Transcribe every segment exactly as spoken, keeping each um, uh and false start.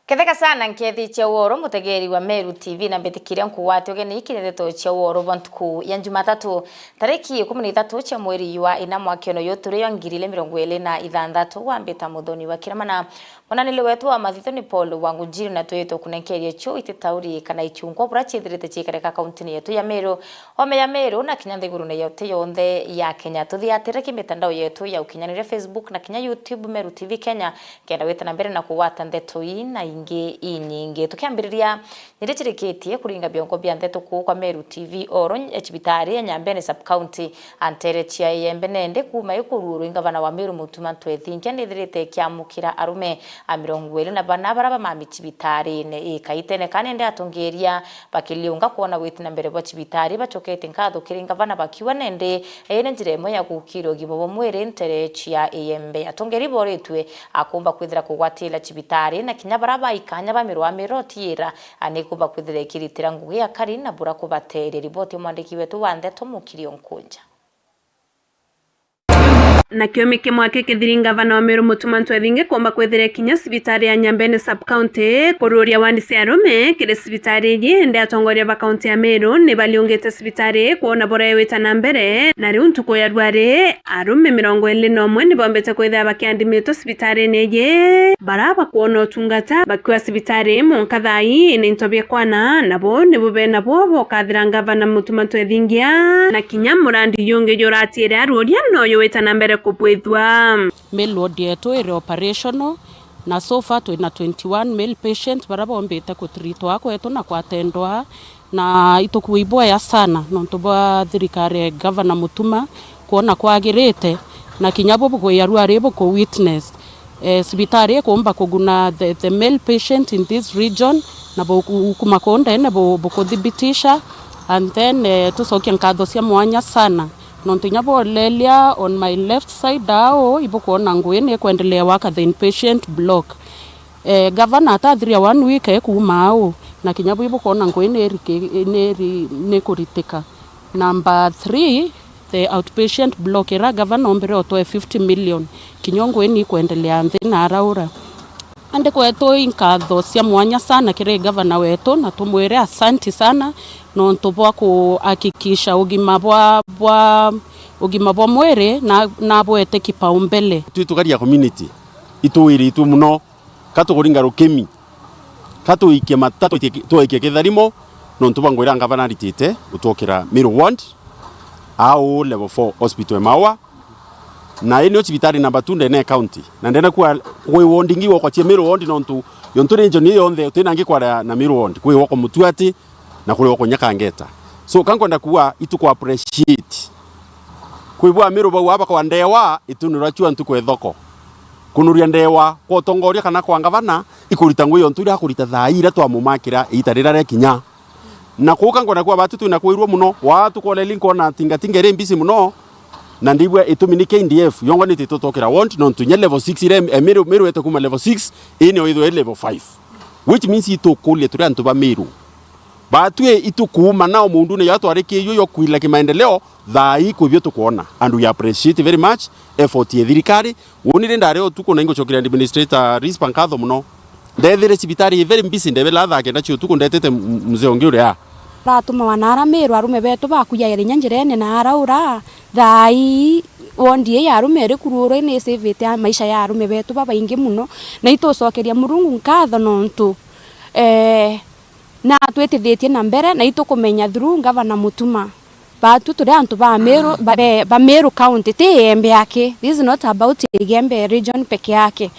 Ketheka sana nkethi cia woro, mutegeri wa Meru T V, na mbitikiria nkugwate ugeni iki ni ndeto cia woro bwa ntuku ya Jumatatu, tariki ikumi na ithatu cia mweri wa ina, mwaka uyu turi yo ngiri ili mirongo ili na ithanthatu. Wambita Muthoni wa Kiramana. Mwananili wetu wa mathitho ni Paul Wangunjiri, na twitwe kunenkeria cio ititauri kana ichungwa bura ciithirite ciikarika kauntini yetu ya Meru, ome ya Meru, na kinya nthigurune yote yonthe ya Kenya. Tuthiatire ki mitandao yetu ya ukinyaniria, Facebook na kinya YouTube, Meru T V Kenya, kenda gwita na mbere na kugwata ndeto ii na ingi inyingi. Tukiambiriria, ni ndicirikitie kuringa biongo bia ndeto kuu kwa Meru T V. Oro cibitari ya Nyambene Sub County, antere cia Iembe nende kuuma ikuruurwa i ngavana wa Meru Mutuma M'Ethingia, nithirite ikiamukira arume a mirongo iri na bana bara bamami cibitarine. Ikaitene ka nende atongeria bakiliunga kwona gwiti na mbere bwa cibitari, bacokete nkatho kiri ngavana bakiuga nende ii ni njira imwe ya gukira ugima bwa mwiri ntere cia Iembe. Atongeria boritue akumba kwithira kugwatira cibitari, na kinya bara baikanya ba mirwa miroti ira, a, nikumba kwithira ikiritira ngugi akari na bura kubateria. Riboti ya mwandiki wetu wa ndeto Mukiri Onkunja. Na kiumia kimwe aki kithiri, ngavana wa Meru Mutuma M'Ethingia kuumba kwithira kinya cibitari ya Nyambene Sub County kuruuria wandi cia arume kiri cibitari iji, indi atongoria ba kaunti ya Meru ni baliungite cibitari kwona bura igwita na mbere, na riu ntuku ya rwari, arume mirongo iri na umwe ni bombite kwithira bakiandimitwa cibitarine iji, bara bakwona utungata bakiwa cibitari mwanka thaa ii ni into bia kwana, nabo nibo bena bo bokathira ngavana Mutuma M'Ethingia, na kinya murandi jungi juratiire aruuria noyo wita na mbere kubwithua. Male ward yetu iri operational, na so far twina twenty-one male patient bara bombite kutreatwa kwetu na kwatendwa. Na itukuwa ibwega sana nontu bwa thirikari ya Gavana Mutuma kwona kwagirite, na kinya bo bugwia rwari buku witness, eh, cibitari ikumba kuguna the, the male patient in this region, na bu-, kuma kuu ndene bu-, bukuthibitisha, and then, eh, tucokia nkatho cia mwanya sana nontu inya bwolelia on my left side au ibukwona ngui ni ikwendelea waka the inpatient block. Eh, gavana atathiria one week e kuuma au, na kinya bwi bukoona ngui niri-, niri-, nikuritika. Number three, the outpatient block ira gavana ombire otoe fifty million, kinya ngui nikwendelea nthi na araura. Andi kwetu inkatho cia mwanya sana kiri gavana wetu, na tumwire asanti sana nontu bwa kuhakikisha ugima bwa, bwa, ugima bwa mwiri na, nabwete kipaumbele. Twi tukaria community, itwiritwe muno. Ka tukuringa rukimi, ka twikie mata, twikie ki-, twikie kitharimo, nontu bwa ngwira ngavana aritite gutwokera Meru ward, au level four hospital e Maua, na ii nio cibitari number two ndene e county, na ndene kuwa gwi ward ingi gwokwa cia Meru ward, nontu yontu region ii yonthe utina ngi kwaria na Meru ward, kwi gwokwa Mutuati, na kuri gwokwa Nyakangeta. So, ka nkwenda kuuga itu ku appreciate. Kwibua Amiru bau aba kwa ndewa, itunurwa cio antu kwe thoko. Kunuria ndewa kwa utongoria kana kwa ngavana, ikurita ngui yontu iria akurita thaa ii iria twamumakira iita riria riakinya. Na kuuka nkwenda kuuga batu twina kwirua muno, watu kwa leli nkona tingatinga iri mbisi muno, na ndigua itumi ni K D F, yongwa niti tutokira ward, nontu inya level six iria Amiru, Miru ete kuma level six, ii nio ithwe level five. Which means itukuria turi antu ba Miru. Batwi itukuuma nao muundune jao twarikiirue jo kwirira kimaendeleo, thaa ii kwi bio tukwona. And we appreciate very much effort ya thirikari. Wonire ndari utuku na ingucokeria administrator Rispa nkatho muno. Ndethire cibitari i very busy, ndebela thaa kenda cia utuku ndetete m-, mzee ungi uria. Aratumawa na ara Miru arume betu bakujaira inya njirene na araura. Thaa ii wondi ii ya arume iri kuruurwa ni isivite maisha ya arume betu babaingi muno, na itucokeria Murungu nkatho nontu, eh, na atwitithitie na mbere, na itukumenya through Gavana Mutuma. Batu turi antu ba Miru, ba, be, ba Miru County, ti Iembe aki. This is not about Igembe region peke yake.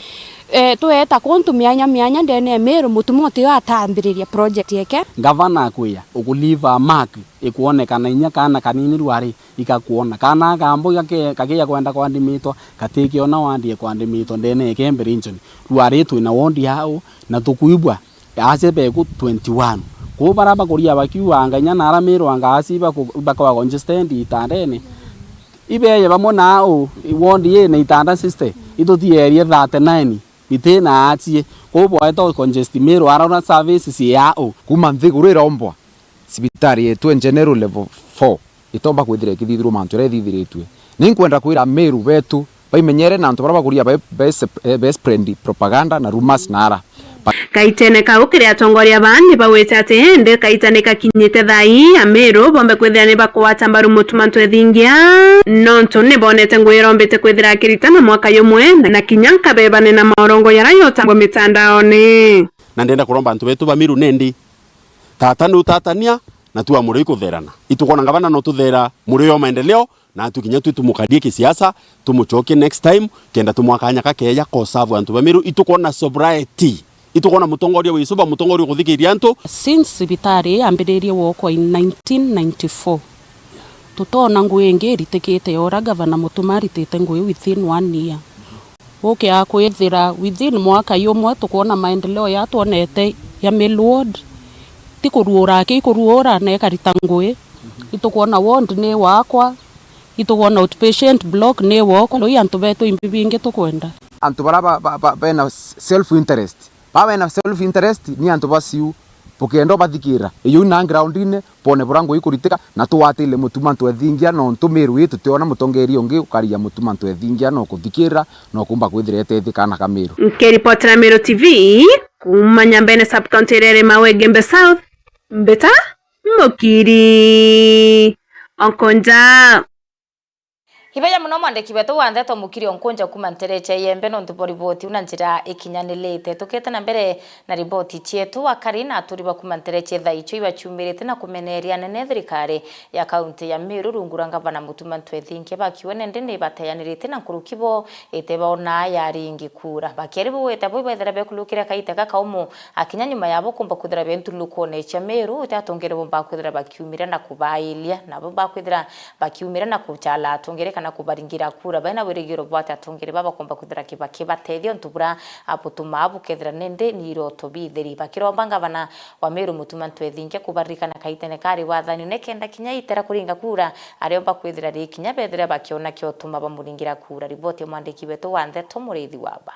Eh, tweta kuntu mianya mianya ndene ya Miru, Mutuma utio atambiriria project yake. Gavana akwia, uku leave a mark ikwonekana inya kana kanini rwari ikakwona. Kana kambo gake, kakiya kwenda kwandimitwa, katikiona wandi ya kwandimitwa ndene ya Igembe region. Rwari twina wondi yao, na tukwibua, acia beku twenty-one. Kuu bara bakuria bakiuanga inya na ara Miru anga aci baku-, bakwa congested itandene. Ibeye bamwe nao, wondi ina itanda sixty, itutierie thirty-nine, bitina acie. Kuu bwaeta congest Miru arona services yao. Kuma nthiguru irombwa, cibitari yetu en general level four itomba kwithira ikithithirwa mantu jaria ithithiritue. Ni nkwenda kwira Miru betu baimenyere na antu baria bakuria be, be, be spread propaganda na rumors na ara. Kaitene kau kiri atongoria baa ni bawite ati indi kaita ni kakinyite thaa ii Amiru bombe kwithira ni bakugwata mbaru Mutuma Ntwethingia, nontu ni bonete ngugi irombite kwithira akirita na mwaka yumwe, na kinya nkabebane na maorongo jaria jotambwa mitandaone. Na ndenda kuromba antu betu ba Miru nindi, tata ni utatania, na tu amuri ikutherana. Itukwona ngavana no tuthera muri yo maendeleo, na tu kinya tu tumukarie kisiasa, tumucokie next time, kenda tumwa kanya kakeja ko serve antu ba Miru. Itukwona sobriety, itukwona mutongoria wi sober, mutongoria ukuthikiria antu. Since cibitari yambiririe gwakwa in nineteen ninety-four, tutona ngugi ingi iritikite ya uria gavana Mutuma aritite ngugi within one year. Ukia kwithira within mwaka yumwe tukwona maendeleo ya twonete ya Mill Ward. Ti kuruura aki ikuruura na ikarita ngugi. Itukwona ward ni wakwa, itukwona outpatient block ni wokwa, ruu antu betu imbi bingi tukwenda. Antu bara ba, ba, ba, bena self interest, ba bena self interest ni antu baciu. Bukenda ubathikira, iyuu na groundine, bone bura ngugi ikuritika, na tugwatire Mutuma Ntwethingia, nontu Miru ii tutiona mutongeria ungi ukaria Mutuma Ntwethingia, no kuthikira, no kumba kwithira etethika na ka Miru. Nkiripotera Miru T V, kuuma Nyambene sub-county iria iri Mawe Igembe South, mbita Mukiri Onkonja. Ibeja muno mwandiki wetu wa ndeto Mukiri Onkonja kuuma ntereche Yembe nontu bwa riboti iu na njira ikinyanirite. Tukite na mbere na riboti cietu, akari na aturi ba kuuma ntereche thaa icio ibaciumirite na kumeneria anene thirikari ya kaunti ya Meru rungu rwa ngavana Mutuma Ntwethingia bakiuga nende ni bateyanirite na nkuruki bo ite baona ya ringi kura. Bakiari bugwita bo ibethira bekulukire kaita gakaumu akinya nyuma yabo kumba kwithira bentu lukone cia Meru, uti atongeria bomba kwithira bakiumira na kubailia, nabo bakwithira bakiumira na kuchala atongeria kana kubaringira kura. Baina wirigiro bwa ati atongeria baba bakomba kwithira kibakibatethia untu bura abutuma bukethira nende ni iroto bitheri. Bakiromba ngavana wa Meru Mutuma Ntwethingia kubaririkana kaitene kari wathani une kenda kinya itera kuringa kura, ariomba kwithira ri kinya bethira bakiona kiotuma bamuringira kura. Riboti ya mwandiki wetu wa ndeto Muriithi Waba.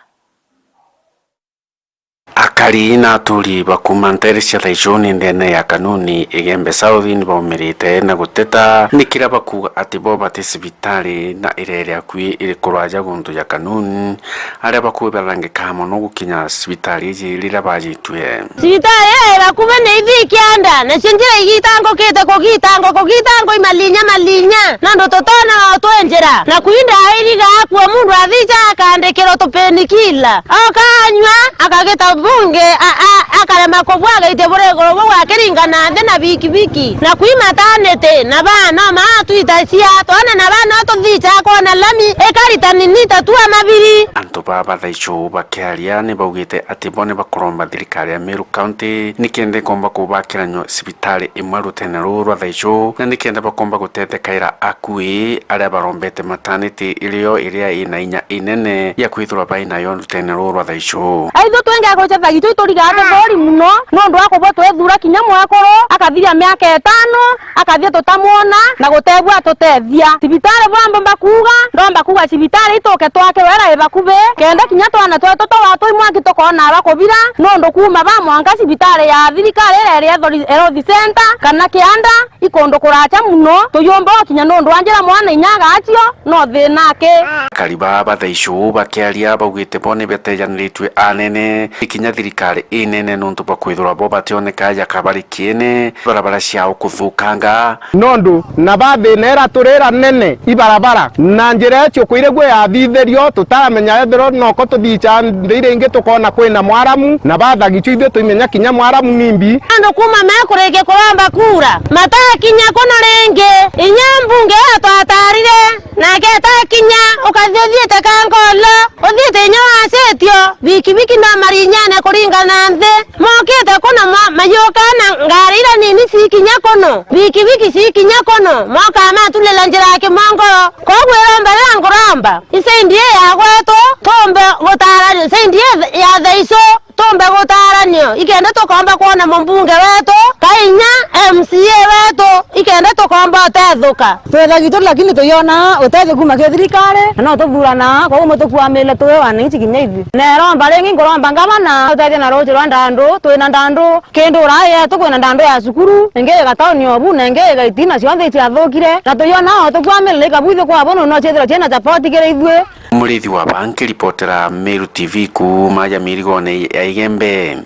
Akari na aturi ba kuuma nteere cia Thaichuni ndene ya Kanuni Igembe South ni baumirite na guteta ni kiria bakuuga ati bo bati cibitari na iria iri akui iri kuraja guntu ja Kanuni, aria bakuuga barangika mono gukinya cibitari iji riria bajitue. Cibitari iri bakubi ni ithi kianda, nacio njira igitangukite kugitangwa kugitangwa imalinya malinya. Nontu tutona o twi njira, na kwinda airiga akua mundu athica akandikirwa tupenikila. Oka anyua, akagita bunge, a, a, akarema kubua agaitia buri iguru buu akiringa na nthi na bikibiki. Na kwi mataniti, na baa no maa twitacia, twana na baa no tuthica kwona lami, ikarita nini tatua mabiri. Antu baa ba Thaichuu bakiaria ni baugite ati bo ni bakuromba thirikari ya Meru County ni kenda ikomba kubakira nyua cibitari imwe rutene ruu rwa Thaichuu, na ni kenda bakomba gutethekaira akui aria barombete mataniti irio iria ina inya inene ya kwithirwa bai nayo rutene ruu rwa Thaichuu. Aithu twingi agucethagia itwi turigaa tuthuri muno nontu wa kubwa twethura kinya mwekuru akathiria miaka itano, akathia tutamwona na gutebua atutethia. Cibitari bwambo mbakuuga, ndomba kuuga cibitari ituke twakirwe ira ibakubi, kenda kinya twana twetu twa twi mwanki tukona aba kubira, nontu kuuma ba mwanka cibitari ya thirikari ira iri Health Center kana kianda ikundu kuracha muno, tuyumba ukinya nontu wa njira mwana inya agacio no thina aki. Akari baa ba Thaichuu bakiaria baugite bo ni betejaniritue anene, ikinya thirikari inene nontu bwa kwithirwa bo bationeka ja kabari kiene, barabara ciao kuthukanga. Nontu na ba thina ira turi ira nene ibarabara, na njira icio kwirigua yathithirio, tutaramenya ethirwa noko tuthica nthi iria ingi tukona kwina mwaramu, na bathagicu ithui tuimenya kinya mwaramu ni mbi. Andu kuuma mekurikia kuromba kura, matakinya kuno ringi, inya mbunge iyo twatarire, nake atakinya, ukathi uthiite Kankolo, uthiite inya wacitio, bikibiki no marinyane kuringana nthi. Mokite kuno ma-, mayuka na ngari iria nini cikinya kuno, bikibiki cikinya kuno, moka matulila njira ya kimongoro. Koguo iromba riria nguromba, isaindi ii ya gwetu, tumbe gutarania, isaindi ii ya Thaichuu, tumbe gutaranio, ikenda tukomba kwona mumbunge wetu, kainya M C A wetu, ikenda tukomba utethio. Thuka. Twetha gitu lakini tuyona utethio kuma ki thirikari, na no tuthurana, koguo mutukuamire tuwe wananchi kinya ithui. Neromba ringi, nkuromba ngavana utethie na ruuji rwa Ndandu, twina Ndandu kindu urai yetu, kwina Ndandu ya cukuru, ingi iga tauni o bu, na ingi iga itina cionthe iciathukire, na tuyona o tukuamire ikabu ithu kwa bono no ciethirwa ciina support kiri ithui. Murithi wa Banki, ripotera Meru T V kuuma aja mirigone ya Igembe,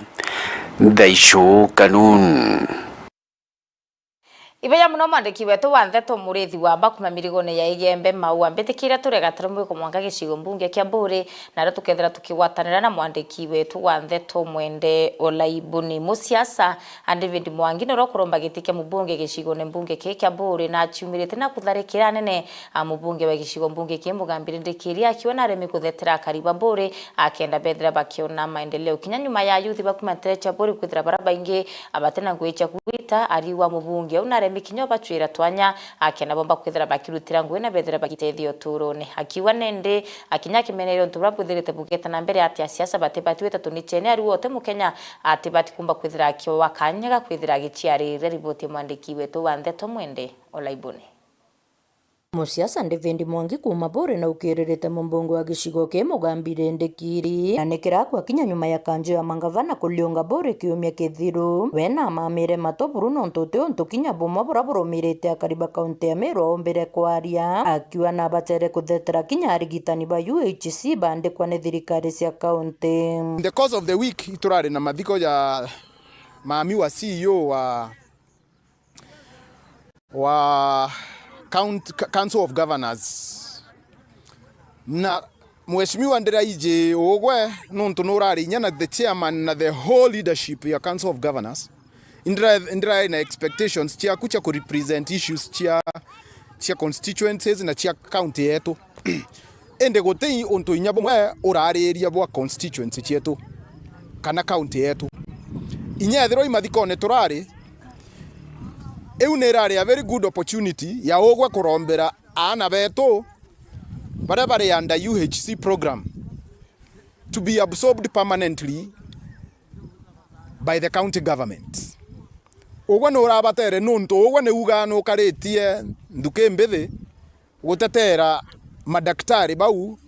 Thaishu Kanun. Ibeya muno mwandiki wetu wa ntheto Murithi wa Bakuma mirigone ya Igembe Maua, mbitikire turegatira mwiko mwanka gicigo mbunge kia Buuri, nario tukethira tukigwatanira na mwandiki wetu wa ntheto Mwende Olaibuni. Musiasa a David Mwangi noro kuromba giti kia mubunge gicigone mbunge kii kia Buuri, na aciumirite na kutharikira anene a mubunge wa gicigo mbunge kii Mugambire Ndikiri, akiwa naremi kuthetera akari ba Buuri, akenda bethira bakiona maendeleo. Kinya nyuma ya yuthi bakuma ntere cia Buuri kwithira bara baingi abati na ngui cia kwita, ariuga mubunge u naremi kinya ubacwira twanya, akenda bomba kwithira bakirutira ngui na bethira bagitethia uturone. Akiuga nindi akinya akimeneria untu buria bwithirite bugeta na mbere ati asiasa batibati gwita tunichene, ariuga uti Mukenya atibati kumba kwithira akiowa kanya ga kwithira agiciaririria. Riboti ya mwandiki wetu wa ntheto Mwende Olaibuni. Musiasa David Mwangi kuuma Buuri na ukiririte mumbunge wa gicigo kii Mugambire Ndikiri, na nikira kwakinya nyuma ya kanju ya mangavana kuriunga Buuri kiumia kithiru, we na amamire mato buru nontu uti untu kinya bumwe buria burumirite akari ba kaunti ya Meru aumbire kwaria, akiuga nabatere kuthetera kinya arigitani ba U H C baandikwa ni thirikari cia kaunti. In the course of the week, iturari na mathiko ja mami wa C E O wa wa Count-, Council of Governors. Na Mheshimiwa Ndiraiji ugwe, nontu nurari inya na the chairman na the whole leadership ya Council of Governors, indira-, indirae na expectations ciaku cia kurepresent issues cia, cia constituencies na cia county yetu. Indi guti untu inya bumwe urariria bwa constituency cietu kana county yetu. Inya ethirwa imathikone turari, iu ni irari a very good opportunity ya ugwe kurombera aana betu baria bari under U H C program to be absorbed permanently by the county government. Ugwe ni urabatere nuntu ugwe ni ugaa nukaritie nthuki mbithi gutetera madaktari bau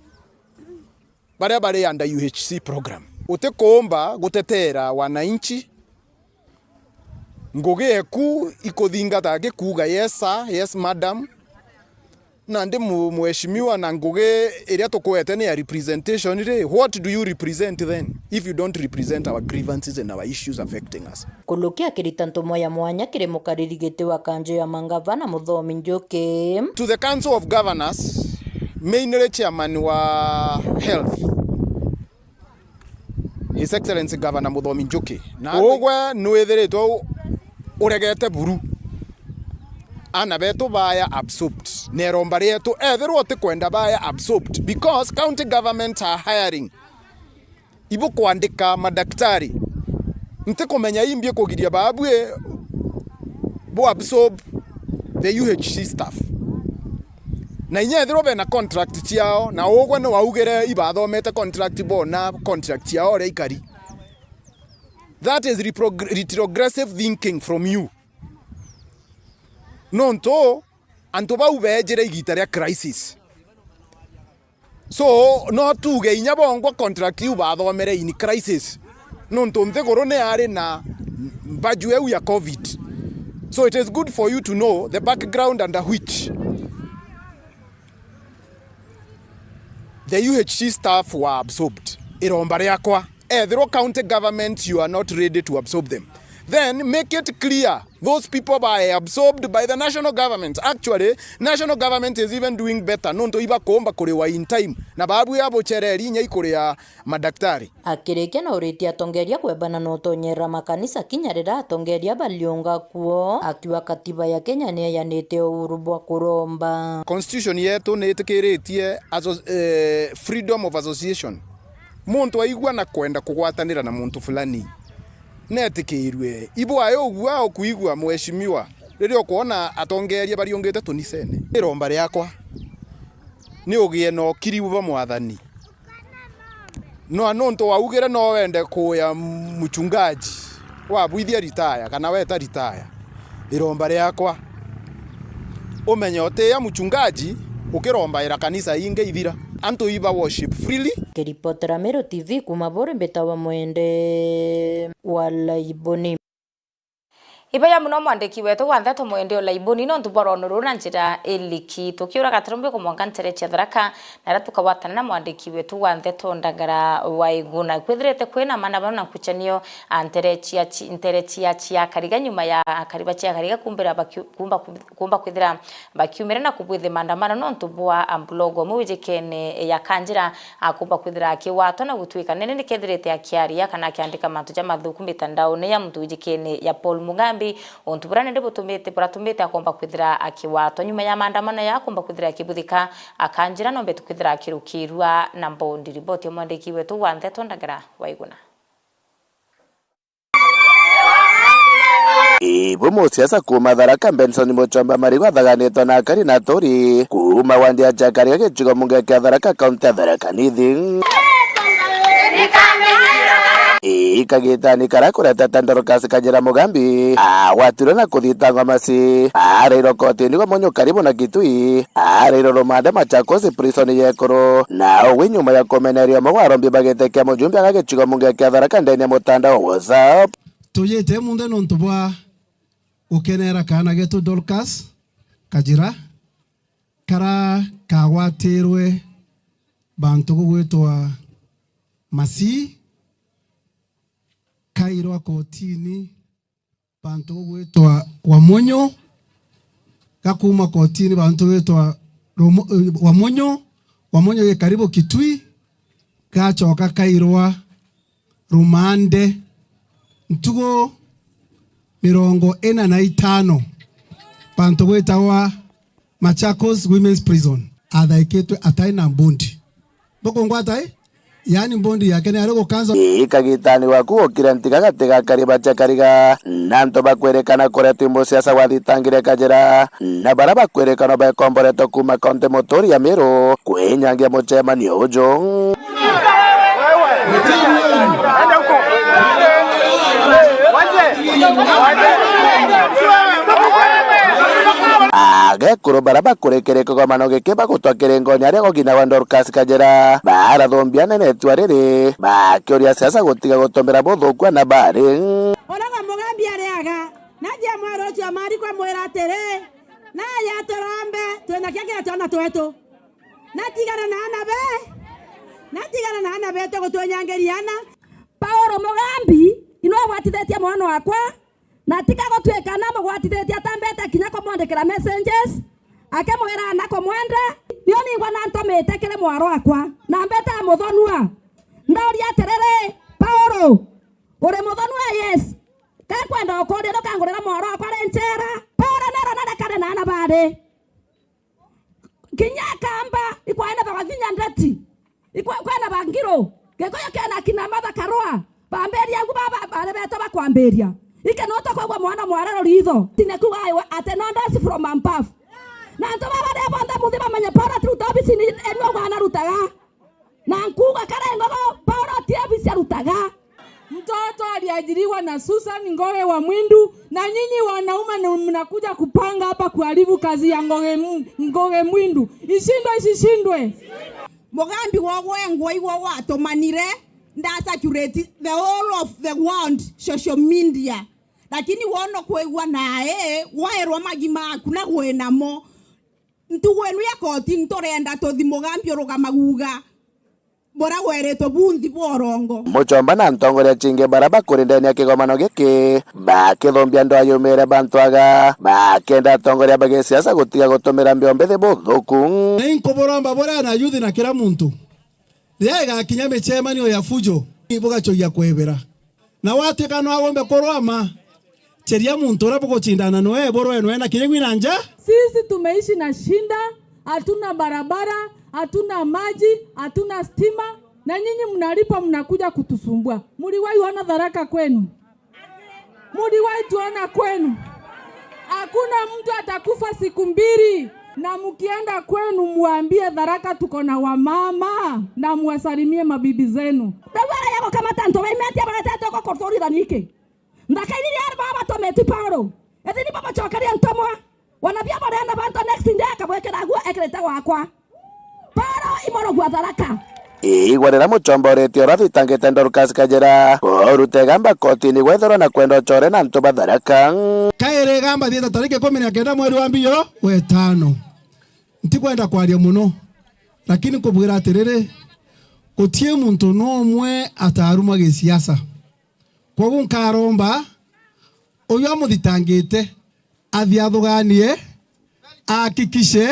baria bari under U H C program. Utikuumba gutetera wananchi. Ngugi eku ikuthingata gikuuga, "Yes sir, yes madam." Nandi mu-, mheshimiwa, na ngugi iria tukwete ni ya representation ri, what do you represent then if you don't represent our grievances and our issues affecting us? Kuluki akirita ntumwa ya mwanya kiri mukariri giti wa kanju ya mangavana Muthomi Njuki. To the Council of Governors, mainly chairman wa health, His Excellency Governor Muthomi Njuki, na ugwe nwithiritwe u-, uregete buru. Aana betu baya absorbed. Na iromba rietu, ethirwa utikwenda baya absorbed, because county government are hiring. Ibukwandika madaktari. Ntikumenya imbi kugiria baabui bu absorb the U H C staff. Na inya ethirwa bena contract ciao, na ugwe ni waugire ibathomete contract bona contract ciao uria ikari. That is reprog-, retrogressive thinking from you. Nontu antu bau beejire igita ria crisis. So, no tuuge inya bongwa contract iu bathomere in crisis. Nontu nthiguru ni yari na mbaju iu ya covid. So, it is good for you to know the background under which the U H C staff were absorbed. Iromba riakwa, ethirwa county government, you are not ready to absorb them, then make it clear those people were absorbed by the national government. Actually, national government is even doing better, nontu ibakuumba kuriwa in time, na babu ya buchereri inya ikuria madaktari. Akirikia na uritie atongeria kwebana na utonyerera makanisa kinya riria atongeria bariunga kuo, akiuga katiba ya Kenya ni eyanite uhuru bwa kuromba. Constitution yetu ni itikiritie asso-, eh, freedom of association. Muntu aigua na kwenda kugwatanira na muntu fulani, netikirue. Ibwae ugua ukuigua, mheshimiwa, riria ukwona atongeria bariungite tunisene. Iromba riakwa ni ugie na ukiri bwa mwathani. No, nontu waugire no wende kuya mchungaji, wabwithia ritaya kana weta ritaya, iromba riakwa. Umenye utiia mchungaji ukirombaira kanisa ingi ithira. Antu iba worship freely. Kiripotera Meru T V kuma Buri, mbitawa Mwende wa Laiboni. Ibeya muno mwandiki wetu wa ndeto Mwende o Laiboni nontu bwa rwono ruu na njira iliki. Tukiura gatarumbi kumwanka ntere cia Tharaka, na ria tukagwatana na mwandiki wetu wa ndeto Ndagara wa Iguna. Kwithirite kwina manabano na nkuchanio, a, ntere cia chi-, ntere cia, cia Kariga, nyuma ya akari ba cia Kariga kumbira bakiu-, kumba ku-, kumba kwithira bakiumira na kubwithia maandamano nontu bwa, a, blogu umwe wijikene ya Kanjira akumba kwithira akigwatwa na gutwika nene nikethirite akiaria kana akiandika mantu jamathuku mitandaone ya muntu wijikene ya Paul Mugambi, untu buria nende butumite, buratumite akomba kwithira akigwatwa. Nyuma ya maandamano ya akumba kwithira akibuthika, a, Kanjira nombetu kwithira akirukirua na mbondi. Riboti ya mwandiki wetu wa ndeto Ndagara wa Iguna. Ibu musiasa kuuma Tharaka Benson Muchomba Marigu athaganitwe na akari na aturi kuuma wandi ya Chakariga gicigo mbunge kia Tharaka, kaunti ya Tharaka Nithi. Ikagitani karia kuretete Dorcas Kajira Mugambi agwatirwe na kuthitangwa maci arairwo kotini gwa Munyu karibu na Kitui. Arairwo rumande Machakos prison ya ekuru, na ugwi nyuma ya kumeneria umwe wa arombi ba giti kia mujumbe aga gicigo mbunge kia Tharaka ndene ya mutandao wa WhatsApp. Tuyite munthe nontu bwa gukenera kaana getu Dorcas Kajira, kara kagwatirwe bantu gugwitwa Masii, kairwa kotini bantu gugwitwa Wamunyu, gakuuma kotini bantu gwitwa Rumu-, Wamunyu, Wamunyu gi karibu Kitui, gacoka kairwa rumande ntugu mirongo ina na itano bantu gwitagwa Machakos Women's Prison. Athaikitwe atai na mbundi. Bukungwata i? Yaani mbondi yake ni ari gukanza. Ii kagitani gwaku gukira ntiga gati ga Kariba cha Kariga, na antu bakwerekana kuria twi musiasa gwathitangire Kajira, na baria bakwerekana bekomboretwe kuuma kaunti muturi ya Meru kwinyangia mucemanio uju. Agekuru baria bakurekere kigomano giki bagutwa kiringoni aria guginagwa Dorcas Kajira, barathumbia nene itua riri, bakiuria siasa gutiga gutumira buthuku ana bari. Uria Mugambi ariaga, na njia mweru ucio amari kwamwira atiri, naja turombe, twina kia kia twana twetu. Natigana na ana be, natigana na ana betu gutwinyangiria ana. Paul Mugambi, inwe ugwatithitie mwana wakwa, na tiga gutwika na mugwatithitie atambete kinya kumwandikira messages, akimwira na kumwenda, nio ningwa na ntumite kiri mwaro wakwa, na mbeta muthonua. Ndauria atiriri, Paul, uri muthonua? Yes. Ka nkwenda ukuria, ndukangurira mwaro wakwa ri nchera. Paul nero narekane na ana bari. Kinya akamba, ikwaenethagwa kinya ndeti. Ikwa-, kwena ba Ngiru. Gikuyu kena kina Martha Karua. Bambiria agu baba, bari betu bakwambiria. Iki no tukwigua mwana mwarero ritho. Tine kuga iwe ati no ndosi from above. Na antu baba ria bonthe muthi bamenye Paul atiruta obisi ni enu ugwa anarutaga. Na nkuuga kare ngogo, Paulo ti obisi arutaga. Mtoto aliajiriwa na Susan Ngoge wa Mwindu, na nyinyi wanaume ni mnakuja kupanga hapa kuharibu kazi ya Ngoge M-, Ngoge Mwindu. Ishindwe, isishindwe? Mugambi wogwe ngwa igwa watumanire, nda circulate the whole of the world social media. Lakini wono kwigua nae, waerwa magi maku na gwe namo. Ntugu inu ya koti nturenda tuthi Mugambi urugama guga buria weritwe bunthi bwa urongo. Muchomba na ntongoria cingi baria bakuri ndene ya kigomano giki, bakithumbia ndwaa yumire bantu aga, bakenda atongoria ba gisiasa gutiga gutumira mbio mbithi buthuku. Na inkuburomba buria na yuthi na kira muntu, riria igakinya micemanio ya fujo, bugacogia kwebera. Na watwika no agombe kurwama, cheria muntu uria bugucindana noe, burwe noe na kinya gwina nja. Sisi tumeishi na shinda, hatuna barabara, hatuna maji, hatuna stima, na nyinyi mnalipa, mnakuja kutusumbua. Muliwahi ona Tharaka kwenu? Muliwahi tuona kwenu? Hakuna mtu atakufa siku mbili. Na mkienda kwenu, muambie Tharaka tuko na wamama, na muwasalimie mabibi zenu. Riu ara ya gukamata antu baimetie baretete uko kuthurithania iki? Nthaka iri ri ari baba batometwi Paulo? Ethini babacokeria ntomwa. Wanabia bareana bantu next day akabwekera guo ekirite gwakwa. Paro imoro gwa Tharaka. Igwa riria muchomba uritie uria athitangite Dorcas Kajira kurute igamba kotini gwethirwa na kwenda uchore na antu ba Tharaka. Kairi igamba thieta tariki ikumi na kenda mweri wa mbio wetano. Ntikwenda kwaria muno, lakini nkubwira atiriri, gutii muntu no umwe ataruma gisiasa. Kwoguo nkaromba uyu amuthitangite athie athuganie, ahakikishe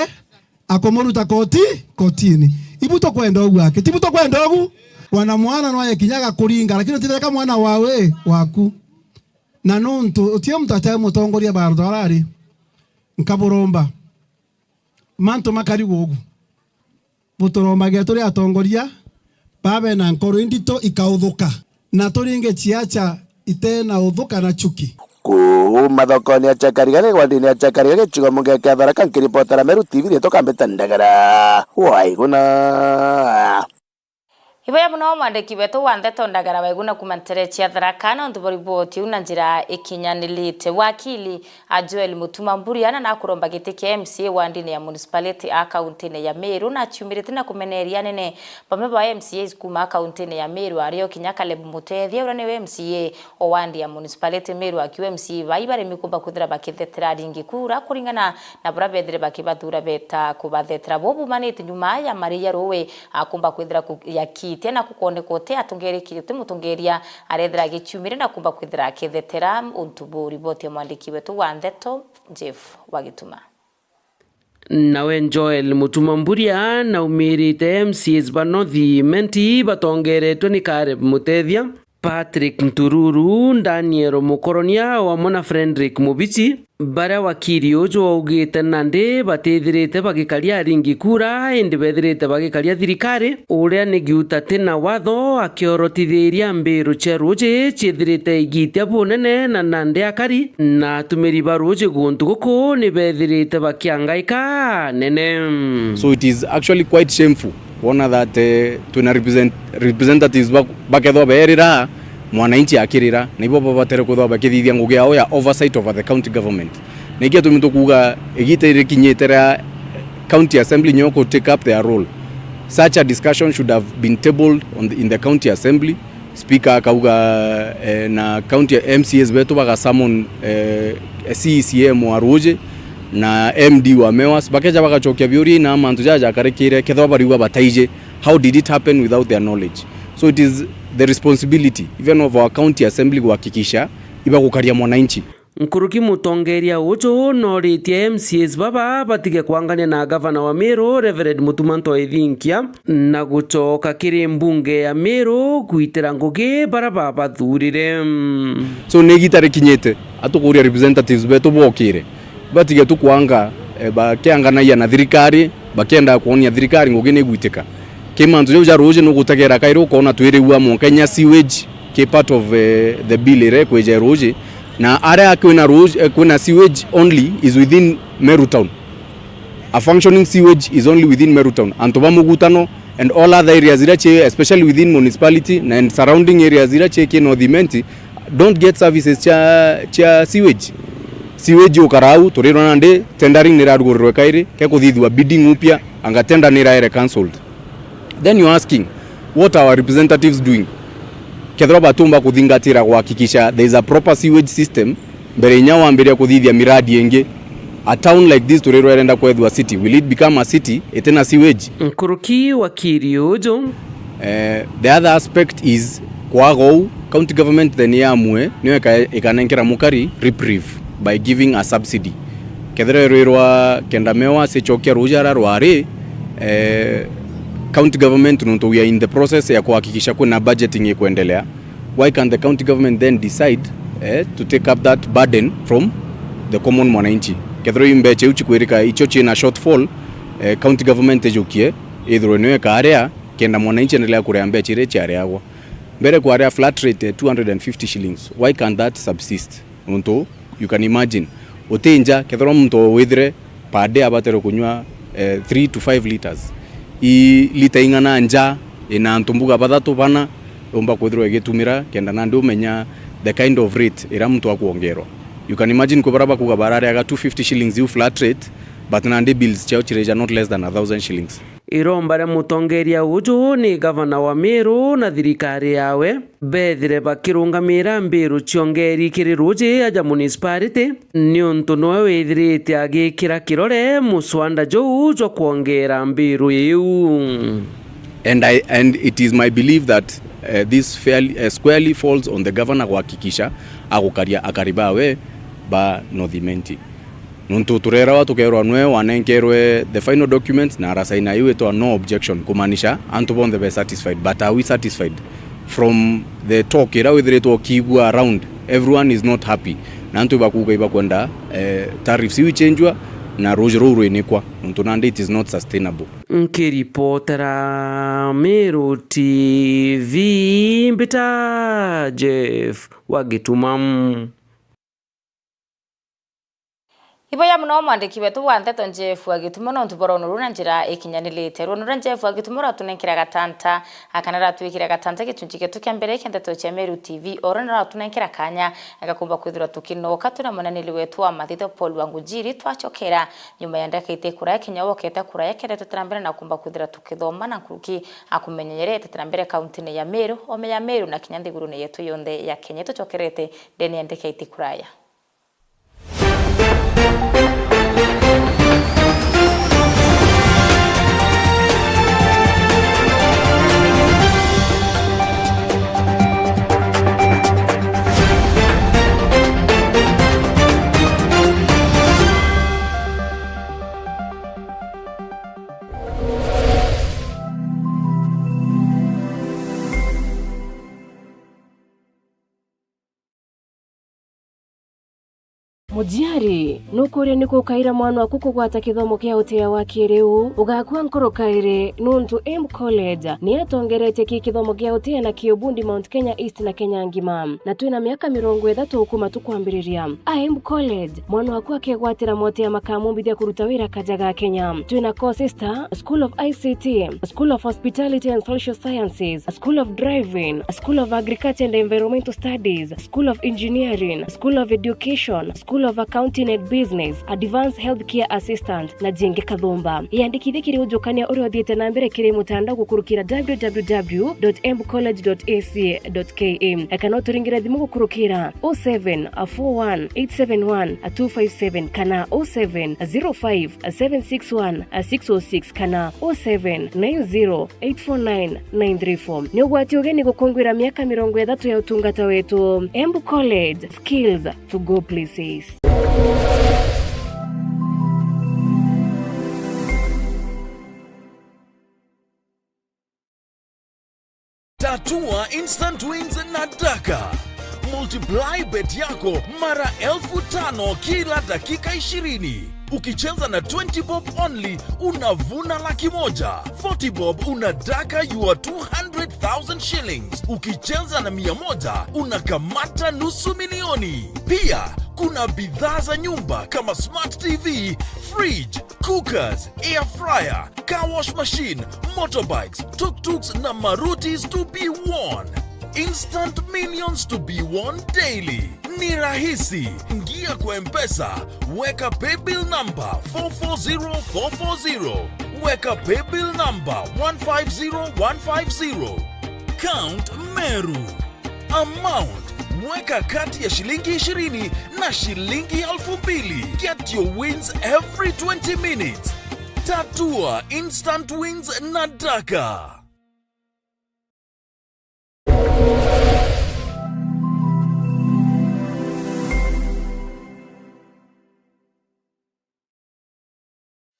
akumuruta koti, kotini. Ibu tukwenda ugu aki? Tibu tukwenda ugu? Wana mwana no aye kinya agakuringa, lakini utitheka mwana wa wi waku. Na nontu utie muntu achae mutongoria baruta arari, nkaburomba mantu makari gugu. Buturombagia turi atongoria babe na nkoro indito ikauthuka, na turinge ciaca itena uthuka na chuki. Kuuma thokoni ya Chakariga, gigwandini ya Chakariga, gicigo mbunge kia Tharaka, nkiripotera Meru T V, riitwa Kambita Ndagara Waiguna. Ibuya muno mwandiki wetu wa ndeto Ndagara Waiguna kuuma ntere cia Tharaka, nontu bwa riboti iu na njira ikinyanirite. Wakili a Joel Mutuma Mburia na nakuromba giti kia M C A wandini ya municipality a kauntine ya Meru, na aciumirite na kumeneria anene bamwe ba M C As kuuma kauntine ya Meru, ario kinya Caleb Mutethia, uria niwe M C A o wandi ya municipality Meru, akiuga M C A bai baremi kumba kwithira bakithetera aringi kura kuringana na buria bethire bakibathura beta kubathetera. Buu bumanite nyuma ya mari ya ruui akumba kwithira ku-, yakitia na kukoneka uti atongeria kiri uti mutongeria arethira agichiumire na kumba kwithira akithetera untu buu. Riboti ya mwandiki wetu wa ndeto, Jeff Wagituma. Nawe Joel Mutuma Mburia naumirite M C As ba North Imenti batongeretwe ni Caleb Mutethia, Patrick Ntururu, Daniel Mukoronia, o amwe na Fredrick Mubichi, baria wakiri uju augite nandi batithirite bagikaria aringi kura, indi bethirite bagikaria thirikari, uria ni Giuta tina watho akiorotithiria mbiru cia ruuji ciithirite igitia bunene, na nandi akari na atumiri ba ruuji guntu guku ni bethirite bakiangaika nene. So it is actually quite shameful kwona that, eh, twina represent-, representatives ba-, bakethwa beerira, mwananchi akirira, na ibo babatere kwithwa bakithithia ngugi yao ya oversight over the county government. Na iki atumi tukuuga igita rikinyite ria county assembly nyo ku take up their role. Such a discussion should have been tabled on the, in the county assembly. Speaker akauga, eh, na county M C As betu baga summon, eh, C E C M wa Ruuji na M D wa Mewas, bakeja bagachokia biuria na mantu jaja jakarikire, kethwa bariuga bataije, how did it happen without their knowledge? So it is the responsibility even of our county assembly kuhakikisha ibagukaria mwananchi. Nkuruki mutongeria uju noritie M C As baba batige kwangania na gavana wa Meru, Reverend Mutuma Ntoi Thinkia, na gucoka kiri mbunge ya Meru gwitira ngugi bara babathurire. So ni igita rikinyite, atukuria representatives betu bokire, batige tu kwanga, eh, bakianganagia na thirikari, bakienda kwonia thirikari ngugi ni igwitika. Ki mantu jau ja ruuji nugutegera kairi ukona twiriua mwanka inya sewage ki part of, eh, the bill iria ikwija ruuji, na aria kwina ruuji, eh, kwina sewage only is within Meru town. A functioning sewage is only within Meru town. Antu ba Mugutano and all other areas iria ci, especially within municipality na and surrounding areas iria ci ki North Imenti, don't get services cia, cia sewage. Sewage ukarau, turirwa nandi tendering nirarugurirwe kairi, ke kuthithua bidding upya, anga tender niraere cancelled. Then you're asking, what are our representatives doing? Kethirwa batumba kuthingatira kuhakikisha there is a proper sewage system, mbere inya wambiria kuthithia miradi ingi. A town like this turirwa irenda kwethua city, will it become a city itina sewage? Nkuruki wakiri uju. Eh, the other aspect is kwaga uu, county government then yamue niyo ika-, ikanenkera mukari reprieve by giving a subsidy. Kethira irwirwa kenda Mewas icokia ruuji ara rwari, eh, county government nontu we are in the process ya kuhakikisha kwina budgeting ikwendelea, why can the county government then decide, eh, to take up that burden from the common mwananchi? Kethirwa i mbecha iu cikwirika icio ciina shortfall, eh, county government ijukie, ithirwe niyo ikaria, kenda mwananchi endelea kuria mbecha iria ciariagwa. Mbere kwaria flat rate ya two hundred and fifty shillings, why can that subsist? Nontu, you can imagine, uti nja, kethirwa muntu withire per day abatere kunywa, eh, three to five liters. I lita ing'ana nja ina antu mbuga bathatu bana, yumba kwithirwa igitumira, kenda nandi umenya the kind of rate iria muntu akwongerwa. You can imagine kwi baria bakuuga barariaga two fifty shillings iu flat rate, but nandi bills ciao cireja not less than a thousand shillings. Iromba ria mutongeria uju ni gavana wa Meru na thirikari yawe bethire bakirungamira mbiru cia ongeri kiri ruuji aja municipality, niuntu niwe withirite agikira kirore muswanda juu jwa kwongera mbiru iu. And I, and it is my belief that, uh, this fairly, uh, squarely falls on the governor kuhakikisha agukaria akari bawe ba North Imenti. Nontu turerawa tukerwa nwe wanenkerwe the final documents na arasaina iu itwa no objection, kumaanisha antu bonthe be satisfied. But are we satisfied? From the talk ira withiritwe ukiigua around, everyone is not happy. Na antu ibakuuga ibakwenda, eh, tariffs iu ichenjwa na ruuji ruu rwinikwa, nontu nandi it is not sustainable. Nkiripotera Meru T V, mbita Jeff wa Gituma. Iboya mono mwandiki wetu wa nteto Jeff wa Gituma nontu bwa rwono ruu na njira ikinyanirite. Rwono ruria Jeff wa Gituma rwatunenkera gatanta, akana ratwikira gatanta gichunchi gietu kia mbere kia nteto cia Meru T V, oro na ratunenkera kanya gakumba kwithirwa tukinoka tuna mwananiri wetu wa mathitho Paul Wangujiri twachokera nyuma ya ndakika iti kuraya kinya wokete kuraya kenda twetera mbere na kumba kwithira tukithoma na nkuruki akumenyere tetera mbere kauntine ya Meru, ome ya Meru na kinya nthigurune yetu yonthe ya Kenya. Tuchokerete ndene ya ndakika iti kuraya. Mujiari, nukuria niku ukaira mwana waku kugwata kithomo kia utia wa kiriu? Ugakua nkoro kairi, nuntu Embu College ni yatongeretie ki kithomo kia utia na kiubundi Mount Kenya East na Kenya ngima, na twina miaka mirongo ithatu kuma tukwambiriria. A Embu College, mwana waku akegwatira motia makamumbithia kuruta wira kaja ga Kenya. Twina courses ta School of I C T, School of Hospitality and Social Sciences, School of Driving, School of Agriculture and Environmental Studies, School of Engineering, School of Education, School of Accounting and Business, Advanced Healthcare Assistant, na jingi kathumba. Iyandikithie kiri ujukania uria uthiite na mbere kiri mutandao gukurukira w w w dot embu college dot a c dot k a, kana uturingire thimu gukurukira oh seven four one eight seven one two five seven kana oh seven zero five seven six one six oh six kana oh seven nine zero eight four nine nine three four. Ni ugwati ugeni gukungwira miaka mirongo ithatu ya utungata wetu. Embu College, skills to go places. Tatua instant wins na Daka. Multiply bet yako mara elfu tano kila dakika ishirini. Ukicheza na twenty bob only, unavuna laki moja. Forty bob, una Daka your two hundred thousand shillings. Ukicheza na mia moja, unakamata nusu milioni. Pia, kuna bidhaa za nyumba kama smart T V, fridge, cookers, air fryer, car wash machine, motorbikes, tuk-tuks na Marutis to be won. Instant millions to be won daily. Ni rahisi. Ingia kwa M-Pesa, weka paybill number four four zero four four zero. Weka paybill number one five zero one five zero. Count Meru. Amount, weka kati ya shilingi ishirini na shilingi elfu mbili. Get your wins every twenty minutes. Tatua instant wins na Daka.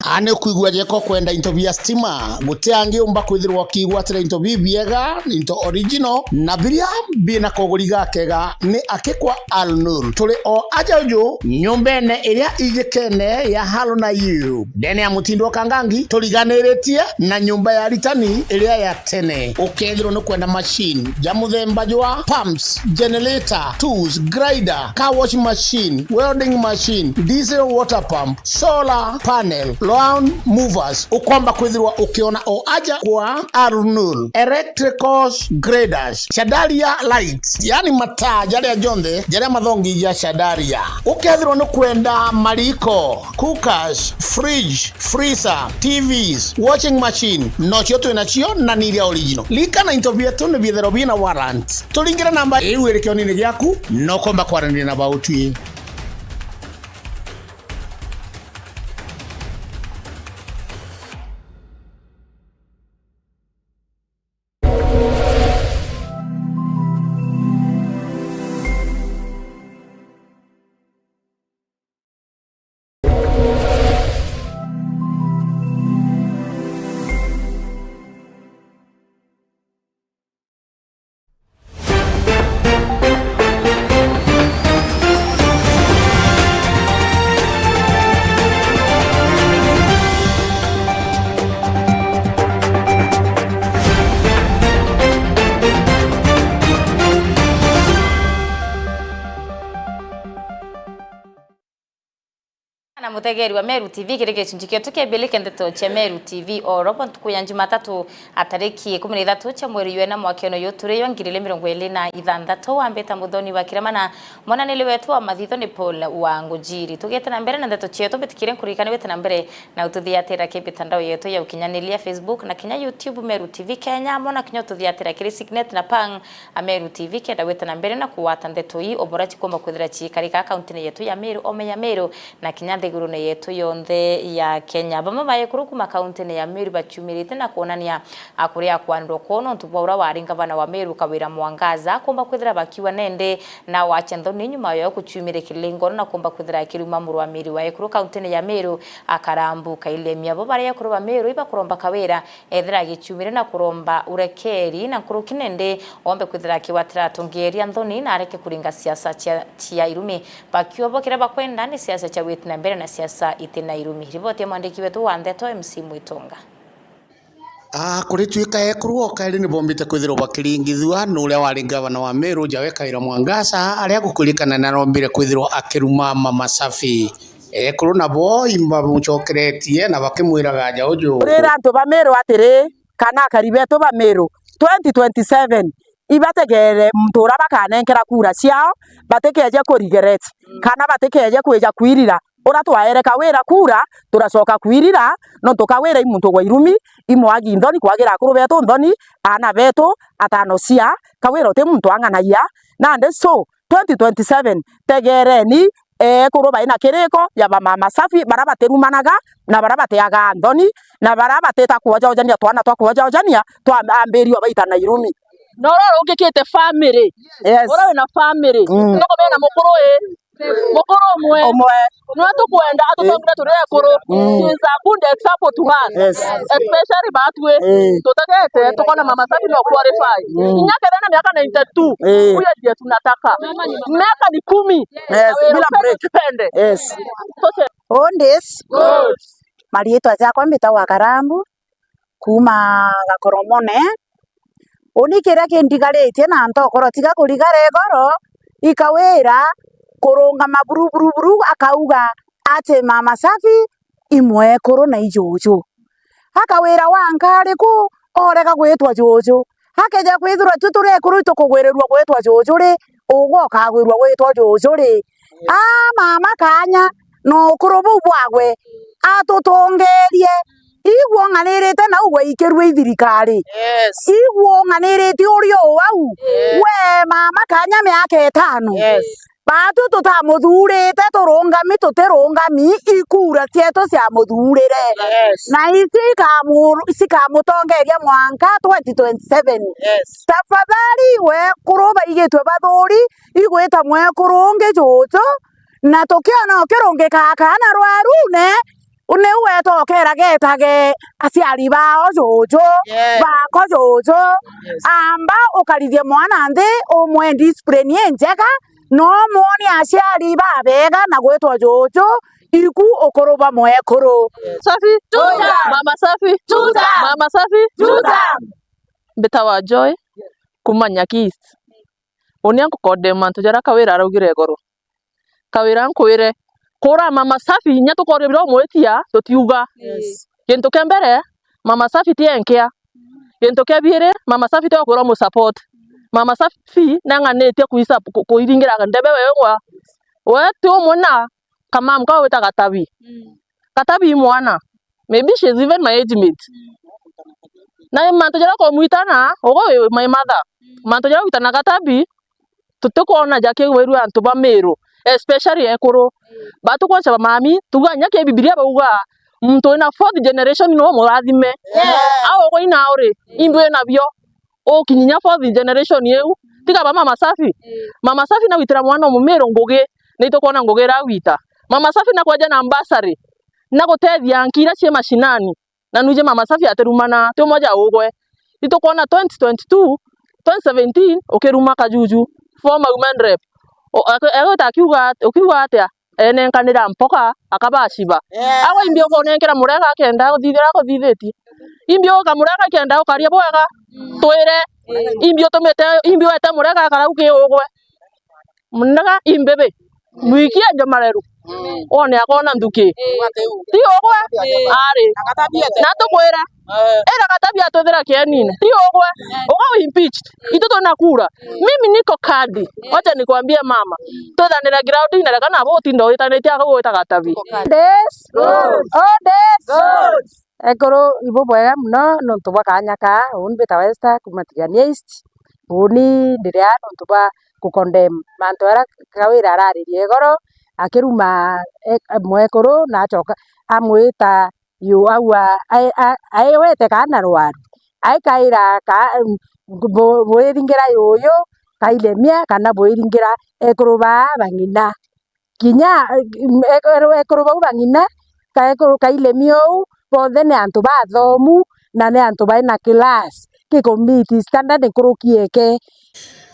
Aa ni kwigua jeko kwenda into bia stima, guti angi umba kwithirwa ukiigwatira into bibiega, into original, na biria bina koguri gakega ni aki kwa Alnur. Turi o aja uju nyumbene iria ijikene ya Halo na Yu, ndene ya mutindo wa Kangangi, turiganiritie na nyumba ya aritani iria ya tene. Ukethirwa ni kwenda machine ja muthemba jwa pumps, generator, tools, grinder, car wash machine, welding machine, diesel water pump, solar panel, lower Sound movers, ukomba kwithirwa ukiona o aja kwa Arnul Electricals Graders, Shadaria Lights, yani mataa jaria jonthe jaria mathongi ja Shadaria. Ukethirwa ni kwenda mariko, cookers, fridge, freezer, T Vs, washing machine, nocio twi nacio na ni iria original. Likana into bietu ni biithirwa bina warrant. Turingire namba iu iri kionini giaku, na ukomba kwaraniria na bautwi. Na mutegeri wa Meru T V, kiri gicunji kietu kia mbere kia ndeto cia Meru T V o ro bo ntuku ya Jumatatu, a tariki ikumi na ithatu cia mweri jwena mwaka uyu turi yo ngiri igiri mirongo iri na ithanthatu, wambita Muthoni wa Kirema na mwananiri wetu wa mathitho ni Paul wa Ngujiri. Tugite na mbere na ndeto cietu, mbitikire nkuririkane wite na mbere na ututhiatira ki mitandao yetu ya ukinyaniria, Facebook na kinya YouTube, Meru T V Kenya, amwe na kinya ututhiatira kiri Signet na Pang, a Meru T V, kenda gwita na mbere na kugwata ndeto ii o bora cikomba kwithira ciikarika kauntine yetu ya Meru, ome ya Meru, na kinya nthigurune yetu yonthe ya Kenya. Bamwe ba ekuru kuma kauntine ya Meru baciumirite na kwonania, a, kuria kwanirwa kwoo nontu bwa uria wari ngavana wa Meru Kawira Mwangaza, akomba kwithira bakiuga nende na wacha nthoni nyuma yo kuciumire kilingo na komba kwithira akiruma murwamiri wa ekuru kauntine ya Meru, a, Karambu Kailemia. Bo bari ekuru ba Meru ibakuromba Kawira ethira agichiumire na kuromba urekeri na nkuruki nende ombe kwithira akigwatira atongeria nthoni na areke kuringa siasa cia, cia irumi. Bakiuga bo kiria bakwenda ni siasa cia gwiti na mbere na siasa iti na irumi. Riboti ya mwandiki wetu wa ndeto M C Mwitonga. Ah, kurituika ekuru o kairi ni bombite kwithirwa bakiringithua ni uria wari ngavana wa Meru, Jawe Kawira Mwangaza, aria gukuririkana ni arombire kwithirwa akiruma Mama Safi. Ekuru nabo imbamucokeretie na bakimwiraga ja uju. Kurira antu ba Meru atiri, kana akari betu ba Meru, twenty twenty-seven ibategeere muntu uria bakanenkera kura ciao, batikeeje ku regret, kana batikeeje kwija kwirira. Uria twaere Kawira kura, turacoka kwirira, nontu Kawira i muntu gwa irumi, imwagi nthoni, kwagira akuru betu nthoni, aana betu, atano cia, Kawira uti muntu ang'anagia, nandi so, twenty twenty-seven, tegeereni, ekuru bai na kiriko ya ba Mama Safi, baria batirumanaga, na baria batiaga nthoni, na baria batita kwojojania twana twa kwojojania, twa ambirio baita na irumi. Na uria urungikite family, yes, uria wina family, mm, no kumenya mukuru ii, mukuru umwe, umwe, niwe tukwenda atutongere turi ekuru. Mm. She is a good example to us. Yes. Especially batwi, eh, tutegete tukona Mama Safi no qualify. Mm. Inya kethira na miaka ninety-two, eh, huyo ndiye tunataka. Miaka ni kumi. Yes, bila break. Yes. Tuse- Good. Mariitwa jakwa mbitagwa Karambu, kuuma Gakoromone. Uni kiria kindigaritie na ntokoro tiga kurigara igoro, i Kawira kurungama buru, buru, buru, akauga ati Mama Safi i mwekuru na i juju. A Kawira wa nkari ku, orega gwitwa juju. Akeja kwithirwa tu turi ekuru itukugwirirua gwitwa juju ri, ugwe ukagwirua gwitwa juju ri? A mama kanya, na ukuru buu bwagwe, atutongerie. Igwe ung'anirite nau gwaikirue i thirikari. Yes. Igwe ung'anirite uri o au. Yes. We mama kanya miaka itano. Yes. Batu tutamuthurite, turungami tutirungami, ikura cietu ciamuthurire. Yes. Na ici ikamu-, cikamutongeria mwanka twenty twenty-seven. Yes. Tafadhali, wekuru baigitwe bathuri, igwita mwekuru ungi juju, na tukiona ukirungika kaana rwarune, niu weta ukera getage aciari bao juju, yes, bako juju. Yes. Amba ukarithie mwana nthi, umwe discipline injega, na umwonie aciari babega na gwitwa juju, iku ukuru ba mwekuru. Safi. Tuta. Mama Safi. Tuta. Mama Safi. Tuta. Mbitawa Joy, kuma Nyaki East. Uni ankukodema antu jaria Kawira araugire igoro. Kawira nkwire, Kura Mama Safi, inya tukoria biria umwitia, tutiuga. Yes. Gintu kia mbere, Mama Safi ti enkia. Gintu kia biiri, Mama Safi ti okwirwa mu support. Mama Safi nang'anitie kuisa-, ku-, kuiringira ndebe wengwa. We ti umwe na kamam kau wita Gatabi. Mm. Gatabi i mwana. Maybe she is even my age mate. Mm. Na mantu jaria ukumwitana, ugu wi my mother. Mm. Mantu jaria witana Gatabi, tutikwona jakiwirua antu ba Miru, especially ekuru. Mm. Batukwancha ba mami, tuga inya ki Bibilia bauga, muntu wina fourth generation no murathime. Yes. Au ugu ina uri, imbi wina bio. Ukinyinya fourth generation iu, tiga ba Mama Safi. Mm. Mama Safi na gwitira mwana o Mumiru ngugi, ni itukwona ngugi ira gwita. Mama Safi na kweja na bursary, na gutethia nki ira cie mashinani. Na nwiji Mama Safi atirumana, ti umwe ja ugwe. Itukwona twenty twenty-two, twenty seventeen, ukiruma Kajuju, former women rep. O-, ag-, agwita akiuga at-, ukiuga atia? Enenkanira mpoka, akabaciba. Yeah. Agwe imbi ukonenkera murega akenda uthithira akuthithitie? Imbi ukamurega akenda ukaria bwega? Mm. Twire. Mm. Imbi utumite, imbi wete murega akarau ki ugwe? Murega imbibi. Mwikie njo mareru. Mm. Wone akona nthuki. Mm. Ti ugwe? Mm. Ari. Na tukwira. Eh. Era Gatabi atwithira kienine. Ti ugwe? Mm. Uga u impeached. Itu twina kura. Mm. Mimi niko kadi. Mm. Wacha nikwambie mama. Mm. Twithanire ground-ini reka nabo utinda witanitie akau wita Gatabi. Niko kadi. Days. Good. All days. Good. Ekuru, ibubwega mono nontu bwa kaanya kaa. Uuni mbitawa Esther kuuma Tigania East. Uuni ndiri aa nontu bwa ku condemn mantu jaria Kawira araririe igoro, akiruma e-, mwekuru na acoka amwita yu, aua, ai-, a-, aiwete kaana rwaru, aikaira ka-, bu-, buiringira yuyu kailemia kana buiringira ekuru baa bang'ina. Kinya, eh, ekuru, ekuru bau bang'ina, ka ekuru kailemi uu, bonthe ni antu bathomu, na ni antu bai na class, ki ku meet standard nkuruki eke.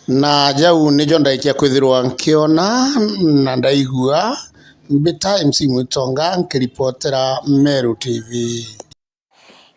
Na jau nijo ndaikia kwithirwa nkiona na ndaigua. Mbita M C Mwitonga nkiripotera Meru T V.